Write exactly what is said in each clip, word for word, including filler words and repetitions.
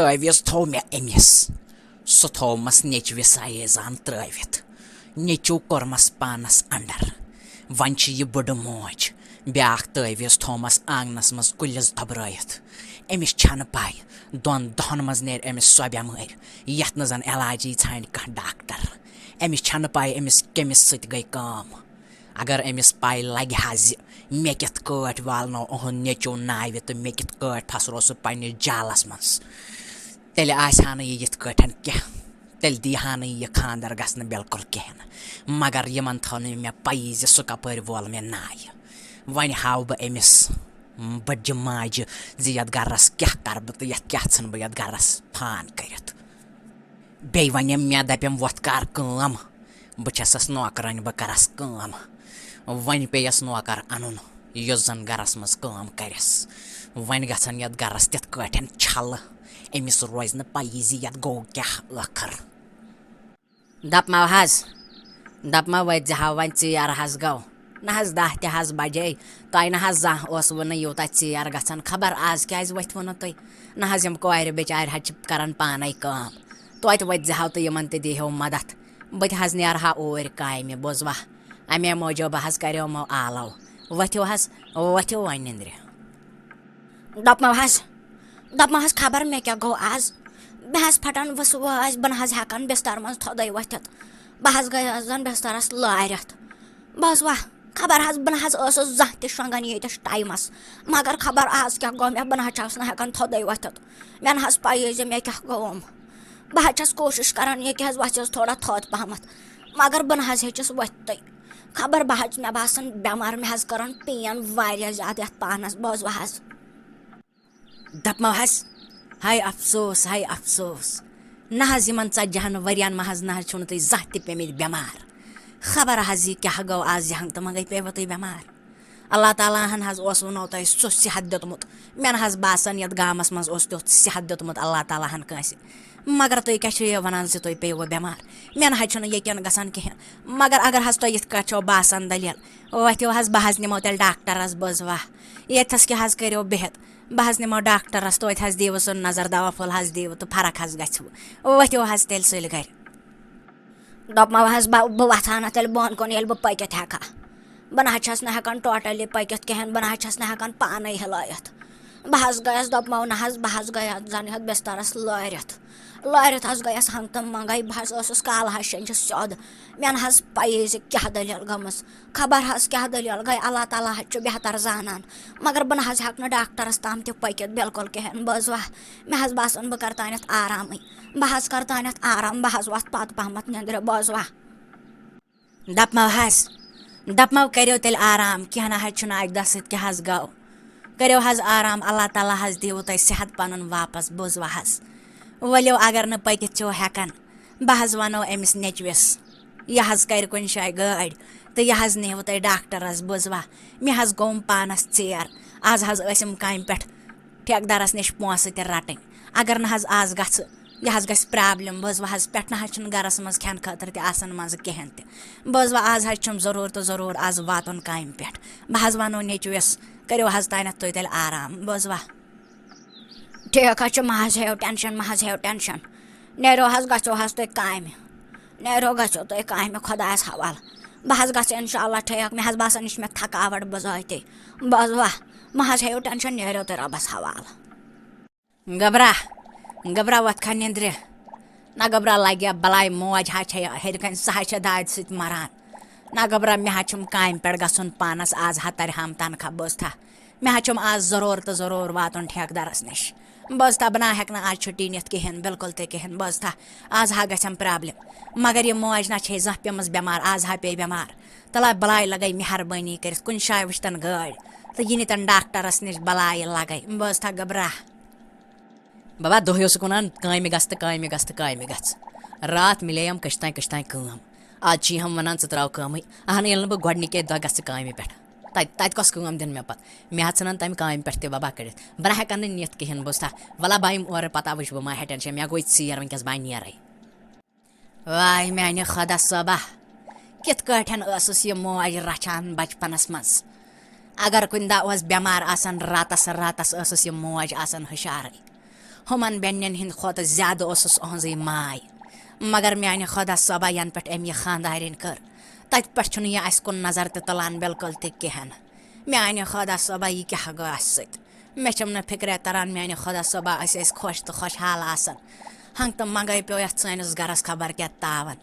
تعویذ تھوو مےٚ أمِس۔ سُہ تھوومَس نیٚچوِس عیزان ترٲوِتھ۔ نیٚچو کوٚرمَس پانَس اَنڈر۔ وۄنۍ چھِ یہِ بٕڈٕ موج، بیٛاکھ تعویذ تھوومَس آنٛگنَس منٛز کُلِس دۄبرٲیِتھ۔ أمِس چھَنہٕ پَے، دۄن دۄہَن منٛز نیرِ أمِس سۄ بٮ۪مٲرۍ، یَتھ نہٕ زَن علاجی ژھانٛڈِ کانٛہہ ڈاکٹر۔ أمِس چھَنہٕ پَے أمِس کٔمِس سۭتۍ گٔے کٲم۔ اگر أمِس پَے لَگہِ ہا زِ مےٚ کِتھ کٲٹھۍ والنو أہُنٛد نیٚچو ناوِ تہٕ مےٚ کِتھ کٲٹھۍ پھسروو سُہ پنٛنِس جالَس منٛز، تیٚلہِ آسہِ ہا نہٕ یہِ یِتھ کٲٹھۍ کینٛہہ۔ تیٚلہِ دی ہا نہٕ یہِ خانٛدر گژھنہٕ بِلکُل کِہیٖنۍ۔ مگر یِمَن تھٲو نہٕ مےٚ پَیی زِ سُہ کَپٲرۍ وول مےٚ نایہِ۔ وۄنۍ ہاوٕ بہٕ أمِس بٔڈجہِ ماجہِ زِ یَتھ گَرَس کیٛاہ کَرٕ بہٕ تہٕ یَتھ کیٛاہ ژھٕنہٕ بہٕ یَتھ گَرَس فان کٔرِتھ۔ بیٚیہِ وَنیٚم مےٚ، دَپیٚم، "وۄتھ کَر کٲم، بہٕ چھَسَس نوکرٲنۍ، بہٕ کَرَس کٲم۔" وۄنۍ پیٚیَس نوکر اَنُن، یُس زَن گَرَس منٛز کٲم کَرٮ۪س۔ وۄنۍ گژھن یَتھ گَرَس تِتھ کٲٹھۍ چھَلہٕ، أمِس روزِ نہٕ پَیی زِ یَتھ گوٚو کیٛاہ ٲخٕر۔ دَپمو حظ، دَپمو وۄتہِ زِ ہاو وۄنۍ ژیر حظ گوٚو۔ نہ حظ، دَہ تہِ حظ بَجے، تۄہہِ نہ حظ زانٛہہ اوسوٕ نہٕ یوٗتاہ ژیر گژھان۔ خبر آز کیٛازِ ؤتھوٕ نہٕ تُہۍ؟ نہ حظ، یِم کورِ بِچارِ حظ چھِ کران پانَے کٲم۔ توتہِ وۄتہِ زِ ہاو تہٕ یِمَن تہِ دیٖہو مدد۔ بہٕ تہِ حظ نیرٕ ہا اوٗرۍ کامہِ، بوزوا؟ اَمے موٗجوٗب حظ کریومو آلو۔ ؤتھِو حظ، ؤتھِو وۄنۍ نِندرِ۔ دَپمو حظ، دَپمو حظ، خبر مےٚ کیٛاہ گوٚو آز۔ مےٚ حظ پھٹان وٕسہٕ وٲسۍ، بہٕ نہ حظ ہٮ۪کان بِستَر منٛز تھوٚدَے ؤتھِتھ۔ بہٕ حظ گٔیَس زَن بِستَرَس لٲرِتھ۔ بہٕ حظ وَ-، خبر حظ، بہٕ نہ حظ ٲسٕس زانٛہہ تہِ شۄنٛگان ییٖتِس ٹایمَس۔ مگر خبر آز کیٛاہ گوٚو مےٚ، بہٕ نہ حظ چھَس نہٕ ہٮ۪کان تھوٚدَے ؤتھِتھ۔ مےٚ نہ حظ پَیی زِ مےٚ کیٛاہ گوٚوم۔ بہٕ حظ چھَس کوٗشِش کَران ییٚکیٛاہ حظ وَژھٮ۪س تھوڑا تھوٚد پَہمَتھ۔ مگر بہٕ نہ حظ ہیٚچِس ؤتھتٕے۔ خبر بہٕ حظ، مےٚ باسان بٮ۪مار، مےٚ حظ کٔرٕن پین واریاہ زیادٕ یَتھ پانَس، بوزوٕ حظ۔ دَپمو حظ، ہاے افسوس، ہاے افسوس۔ نہ حظ، یِمَن ژَتجِہَن ؤرِیَن ما حظ نہ حظ چھُو نہٕ تُہۍ زانٛہہ تہِ پیٚمٕتۍ بٮ۪مار۔ خبر حظ یہِ کیٛاہ گوٚو آز، یہِ ہنٛگ تہٕ منٛگَے پیٚوٕ تُہۍ بٮ۪مار۔ اللہ تعالیٰ ہَن حظ اوس وُنو تۄہہِ سُہ صحت دیُتمُت۔ مےٚ نہ حظ باسان یَتھ گامَس منٛز اوس تیُتھ صحت دیُتمُت اللہ تعالیٰ ہَن کٲنٛسہِ۔ مگر تُہۍ کیٛاہ چھِو یہِ وَنان زِ تُہۍ پیٚیوٕ بٮ۪مار؟ مےٚ نہ حظ چھُنہٕ یقیٖن گژھان کِہیٖنۍ۔ مگر اگر حظ تۄہہِ یِتھ کٲٹھۍ چھو باسان دٔلیٖل، ؤتھِو حظ، بہٕ حظ نِمو تیٚلہِ ڈاکٹرَس، بوزوا؟ ییٚتھَس کیٛاہ حظ کٔرِو بِہِتھ؟ بہٕ حظ نِمو ڈاکٹرَس، توتہِ حظ دِیِو سُہ نظر، دوا پھوٚل حظ دِیِو تہٕ فرق حظ گژھِوٕ۔ ؤتھِو حظ تیٚلہِ سُلہِ گَرِ۔ دوٚپمو حظ، بہٕ، بہٕ وَسہٕ ہا نہٕ تیٚلہِ بۄن کُن، ییٚلہِ بہٕ پٔکِتھ ہٮ۪کہٕ ہا۔ بہٕ نہ حظ چھَس نہٕ ہٮ۪کان totally پٔکِتھ کِہیٖنۍ، بہٕ نہ حظ چھَس نہٕ ہٮ۪کان پانَے ہِلٲیِتھ۔ بہٕ حظ گٔیَس، دوٚپمو نہ حظ، بہٕ حظ گٔیَس زَن یَتھ بِستَرَس لٲرِتھ۔ لٲرِتھ حظ گٔیَس ہنٛگتہٕ منٛگَے، بہٕ حظ ٲسٕس کالہٕ حظ شیٚنٛجِتھ سیوٚد۔ مےٚ نہ حظ پَیی زِ کیٛاہ دٔلیٖل گٔمٕژ۔ خبر حظ کیٛاہ دٔلیٖل گٔے، اللہ تعالیٰ حظ چھُ بہتر زانان۔ مگر بہٕ نہ حظ ہٮ۪کہٕ نہٕ ڈاکٹرَس تام تہِ پٔکِتھ بِلکُل کِہیٖنۍ۔ بوزوا؟ مےٚ حظ باسان بہٕ کَرٕ تانٮ۪تھ آرامٕے۔ بہٕ حظ کَرٕ تانٮ۪تھ آرام، بہٕ حظ وَتھٕ پَتہٕ پَہمَتھ نِندرِ، بوزوا؟ دَپمو حظ، دَپمو کٔرِو تیٚلہِ آرام، کینٛہہ نہ حظ چھُنہٕ، اَکہِ دۄہ سۭتۍ کیٛاہ حظ گوٚو۔ کٔرِو حظ آرام، اللہ تعالیٰ حظ دِیِو تۄہہِ صحت پَنُن واپَس، بوزوا حظ؟ ؤلِو، اگر نہٕ پٔکِتھ چھِو ہٮ۪کان، بہٕ حظ وَنو أمِس نیٚچوِس، یہِ حظ کَرِ کُنہِ جایہِ گٲڑۍ تہٕ یہِ حظ نیٖوٕ تۄہہِ ڈاکٹرَس، بوزوا؟ مےٚ حظ گوٚوم پانَس ژیر، آز حظ ٲسِم کامہِ پٮ۪ٹھ ٹھیکہٕ دَرَس نِش پونٛسہٕ تہِ رَٹٕنۍ۔ اگر نہٕ حظ آز گژھٕ، یہِ حظ گژھِ problem۔ بوزوا حظ، پٮ۪ٹھ نہ حظ چھُنہٕ گَرَس منٛز کھٮ۪نہٕ خٲطرٕ تہِ آسان منٛزٕ کِہیٖنۍ تہِ۔ بوزوا، آز حظ چھُم ضروٗر تہٕ ضروٗر آز واتُن کامہِ پٮ۪ٹھ۔ بہٕ حظ وَنو نیٚچوِس، کٔرِو حظ تانٮ۪تھ تُہۍ تیٚلہِ آرام۔ بوزوا؟ ٹھیٖک حظ چھُ، مہ حظ ہیٚیِو tension، مہ حظ ہیٚیِو tension۔ نیرِو حظ، گژھِو حظ تُہۍ کامہِ۔ نیرِو، گژھِو تُہۍ کامہِ خۄدایَس حوالہٕ۔ بہٕ حظ گژھٕ اِنشاء اللہ ٹھیٖک۔ مےٚ حظ باسان، یہِ چھِ مےٚ تھکاوَٹ بِذٲتی۔ بوزوا؟ مہ حظ ہیٚیِو tension، نیرِو تُہۍ رۄبَس حوالہٕ۔ گبرا، گبرا وۄتھ کھا نِندرِ۔ نہ گبرا، لگیا بلاے، موج ہا چھے ہیٚرِ کنہِ، سۄ ہا چھے دادِ سۭتۍ مران۔ نہ گبرا، مےٚ ہا چھُم کامہِ پٮ۪ٹھ گژھُن پانس، آز ہا ترِ ہم تنخواہ، بوزتھا؟ مےٚ ہا چھُم آز ضروٗر تہٕ ضروٗر واتُن ٹھیکہٕ دارس نِش۔ بوزتھا، بہٕ نہ ہٮ۪کہٕ نہٕ آز چھُٹی نِتھ کِہینۍ، بالکل تہِ کِہینۍ، بوزتھا؟ آز ہا گژھٮ۪م problem۔ مگر یہِ موج نہ چھے زانٛہہ پیمٕژ بٮ۪مار، آز ہا پیٚیہِ بٮ۪مار۔ تہٕ لا بلاے لگے مہربٲنی کٔرِتھ کُنہِ جایہِ وٕچھتن گٲڑۍ تہٕ یہِ نِتن ڈاکٹرس نِش، بلاے لگے، بوزتھا گبرا؟ بابا، دۄہے اوسُکھ وَنان، "کامہِ گژھ تہٕ کامہِ گژھ تہٕ کامہِ گژھ۔" راتھ مِلییَم کٔشتانۍ کٔشتانۍ کٲم۔ آز چھِ یِم وَنان، "ژٕ ترٛاو کٲمٕے۔" اہن، ییٚلہِ نہٕ بہٕ گۄڈٕنِکے دۄہ گژھٕ کامہِ پٮ۪ٹھ، تَتہِ، تَتہِ کۄس کٲم دِن مےٚ پَتہٕ؟ مےٚ ہا ژھٕنَن تَمہِ کامہِ پٮ۪ٹھ تہِ بَبا کٔڑِتھ۔ بہٕ نہ ہٮ۪کَن نہٕ نِتھ کِہیٖنۍ، بوٗزتھا؟ وَلہ، بہٕ یِمہٕ اورٕ، پَتہٕ وٕچھٕ بہٕ، ما ہٮ۪ٹَن چھےٚ، مےٚ گوٚو ژیر، وٕنۍکٮ۪س بہٕ نیرَے۔ واے میانہِ خۄدا صٲبا، کِتھ کٲٹھۍ ٲسٕس یہِ موج رچھان بچپنس منٛز؟ اگر کُنہِ دۄہ اوس بٮ۪مار آسان راتس، راتس ٲسٕس یہِ موج آسان ہُشارٕے۔ ہُمن بیٚنٮ۪ن ہٕنٛدِ کھۄتہٕ زیادٕ اوسُس أہنٛزٕے ماے۔ مگر میانہِ خۄدا صٲبا، ینہٕ پٮ۪ٹھ أمۍ یہِ خانٛدارِنۍ کٔر، تتہِ پٮ۪ٹھ چھُنہٕ یہِ اسہِ کُن نظر تہِ تُلان بِلکُل تہِ کِہینۍ۔ میانہِ خۄدا صٲبا، یہِ کیٛاہ گوٚو اسہِ سۭتۍ؟ مےٚ چھَم نہٕ فِکرے تران، میانہِ خۄدا صٲبا، أسۍ ٲسۍ خۄش تہٕ خۄشحال آسان۔ ہنٛگ تہٕ منٛگے پیوٚو یتھ سٲنِس گرس خبر کیٛاہ تاون۔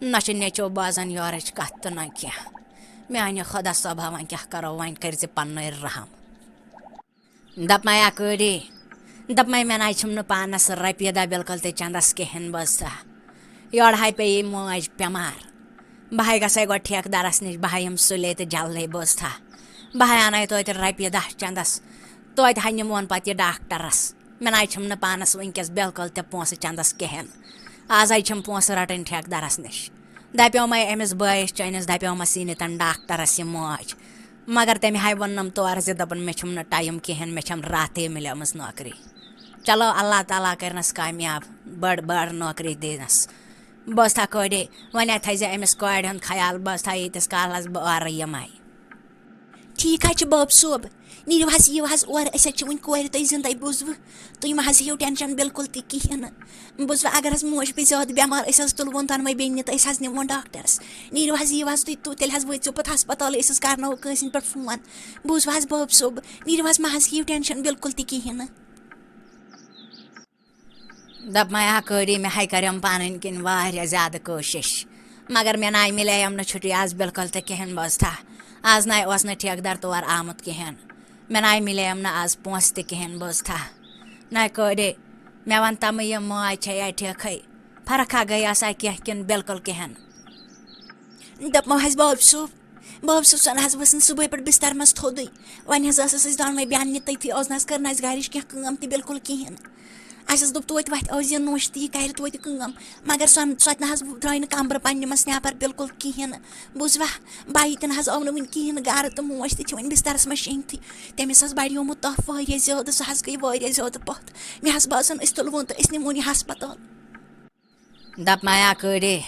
نہ چھِ نیٚچو بوزان یورٕچ کتھ تہٕ نہ کینٛہہ۔ میانہِ خۄدا صٲبا، وۄنۍ کیٛاہ کرو؟ وۄنۍ کٔرۍ زِ پننُے رحم۔ دپمے اکٲڑی، دپمے مےٚ ناے چھُم نہٕ پانس رۄپیہِ دہ بِلکُل تہِ چندس کِہینۍ، بوزتھا؟ یورٕ ہاے پیٚیہِ موج بٮ۪مار۔ بہٕ ہاے گژھے گۄڈٕ ٹھیکہٕ دارس نِش، بہٕ ہاے یِم سُلے تہٕ جلدی، بوزتھا؟ بہٕ ہاے انے توتہِ رۄپیہِ دہ چندس، توتہِ ہاے نِمون پتہٕ یہِ ڈاکٹرس۔ مےٚ ناے چھُم نہٕ پانس وٕنکیٚس بِلکُل تہِ پونسہٕ چندس کِہینۍ۔ آز ہاے چھِم پونسہٕ رٹٕنۍ ٹھیکہٕ دارس نِش۔ دپیومے أمِس بٲیِس چٲنِس، دپیومس یہِ نِتن ڈاکٹرس یہِ موج۔ مگر تٔمۍ ہاے ووٚننم تورٕ زِ دپُن، مےٚ چھُم نہٕ ٹایم کِہینۍ، مےٚ چھَم راتھٕے مِلیمٕژ نوکری۔ چلو، اللہ تعالیٰ کٔرنَس کامیاب، بٔڑ بٔڑ نوکری دِنَس۔ بہٕ ٲسٕس تھا کورے، وۄنۍ تھٲیزِ أمِس کورِ ہُنٛد خیال، بہٕ ٲسٕس تھا ییٖتِس کالَس بہٕ اورٕ یِمَے۔ ٹھیٖک حظ چھُ بٲب صٲب، نیٖرِو حظ، یِیِو حظ اورٕ، أسۍ حظ چھِ وٕنہِ کورِ تۄہہِ زِندَے، بوٗزوٕ؟ تُہۍ مہ حظ ہیٚیِو ٹٮ۪نشَن بِلکُل تہِ کِہیٖنۍ نہٕ۔ بوٗزوٕ، اگر حظ موج پیٚیہِ زیادٕ بٮ۪مار، أسۍ حظ تُلوون دۄنوَے بیٚنہِ تہٕ أسۍ حظ نِمون ڈاکٹرَس۔ نیٖرِو حظ، یِیِو حظ تُہۍ، تُہۍ تیٚلہِ حظ وٲتۍزیو پَتہٕ ہسپتالٕے، أسۍ حظ کَرناوو کٲنٛسہِ ہِنٛدۍ پٮ۪ٹھ فون۔ بوٗزوٕ حظ بٲب صٲب، نیٖرِو حظ، مہ حظ ہیٚیِو ٹٮ۪نشَن بِلکُل تہِ کِہیٖنۍ نہٕ۔ دَپمَے اَکٲڑی، مےٚ ہَے کَریٚم پَنٕنۍ کِنۍ واریاہ زیادٕ کوٗشِش، مگر مےٚ نَے مِلیٚیَم نہٕ چھُٹی آز بِلکُل تہِ کِہیٖنۍ، بوزتھا؟ آز نَے اوس نہٕ ٹھیکہٕ دَر تور آمُت کِہیٖنۍ۔ مےٚ نَے مِلیٚیَم نہٕ آز پونٛسہٕ تہِ کِہیٖنۍ، بوزتھا؟ نَے کٲڑے، مےٚ وَن تَمہٕ، یہِ موج چھےٚ یا ٹھیکھٕے؟ فرق ہا گٔیاسا کینٛہہ کِنہٕ بِلکُل کِہیٖنۍ؟ دوٚپمو حظ باب صٲب، باب صٲب سَن حظ ؤژھ نہٕ صُبحٲے پٮ۪ٹھ بِستَر منٛز تھوٚدُے۔ وۄنۍ حظ ٲسٕس أسۍ دۄنوَے بیٚہنہِ تٔتھی، اوس نہٕ حظ کٔر نہٕ اَسہِ گَرِچ کینٛہہ کٲم تہِ بِلکُل کِہیٖنۍ نہٕ۔ اَسہِ حظ دوٚپ توتہِ وَتھِ آز یہِ نوٚش تہٕ یہِ کَرِ توتہِ کٲم۔ مگر سۄ سۄ تہِ نہٕ حظ درٛاے نہٕ کَمرٕ پنٛنہِ منٛز نٮ۪بَر بِلکُل کِہیٖنۍ نہٕ۔ بوٗزوا، بایہِ تہِ نہٕ حظ آو نہٕ وٕنہِ کِہیٖنۍ نہٕ گَرٕ، تہٕ موج تہِ چھِ وۄنۍ بِستَرَس منٛز شیٚنگتھٕے۔ تٔمِس حظ بَڑیومُت تَپھ واریاہ زیادٕ، سۄ حظ گٔے واریاہ زیادٕ پَتھ۔ مےٚ حظ باسان أسۍ تُلوون تہٕ أسۍ نِمون یہِ ہسپتال۔ دَپمَے اَکٲڑی،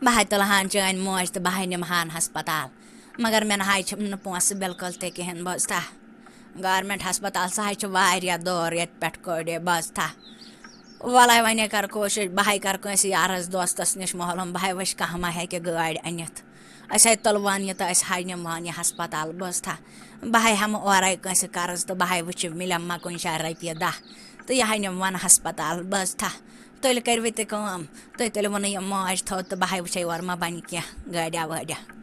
بہٕ ہَے تُلہٕ ہَن چٲنۍ موج تہٕ بہٕ ہَے نِمہٕ ہَن ہسپتال، مگر مےٚ نہ ہَے چھِم نہٕ پونٛسہٕ بِلکُل تہِ کِہیٖنۍ، بوزتھا؟ گورمٮ۪نٛٹ ہسپتال سُہ ہَے چھُ واریاہ دوٗر ییٚتہِ پٮ۪ٹھ کٲڑے، بوزتھا؟ وَلَے وۄنۍ کَر کوٗشِش، بہٕ ہَے کَرٕ کٲنٛسہِ یارَس دوستَس نِش معلوٗم، بہٕ ہَے وٕچھِ کانٛہہ ما ہیٚکہِ گٲڑۍ أنِتھ۔ أسۍ ہَے تُلوان یہِ تہٕ أسۍ ہَے نِمہون یہِ ہسپتال، بوزتھا؟ بہٕ ہَے ہٮ۪مہٕ اورَے کٲنٛسہِ قرض تہٕ بہٕ ہَے وٕچھِ مِلٮ۪م ما کُنہِ جایہِ رۄپیہِ دَہ، تہٕ یہِ ہَے نِمہون ہسپتال، بوزتھا؟ تیٚلہِ کٔرِو تہِ کٲم، تُہۍ تیٚلہِ ووٚنُو یہِ ماج تھوٚد تہٕ بہٕ ہَے وٕچھے اورٕ ما بَنہِ کینٛہہ گٲڑیٛا وٲڑیٛا۔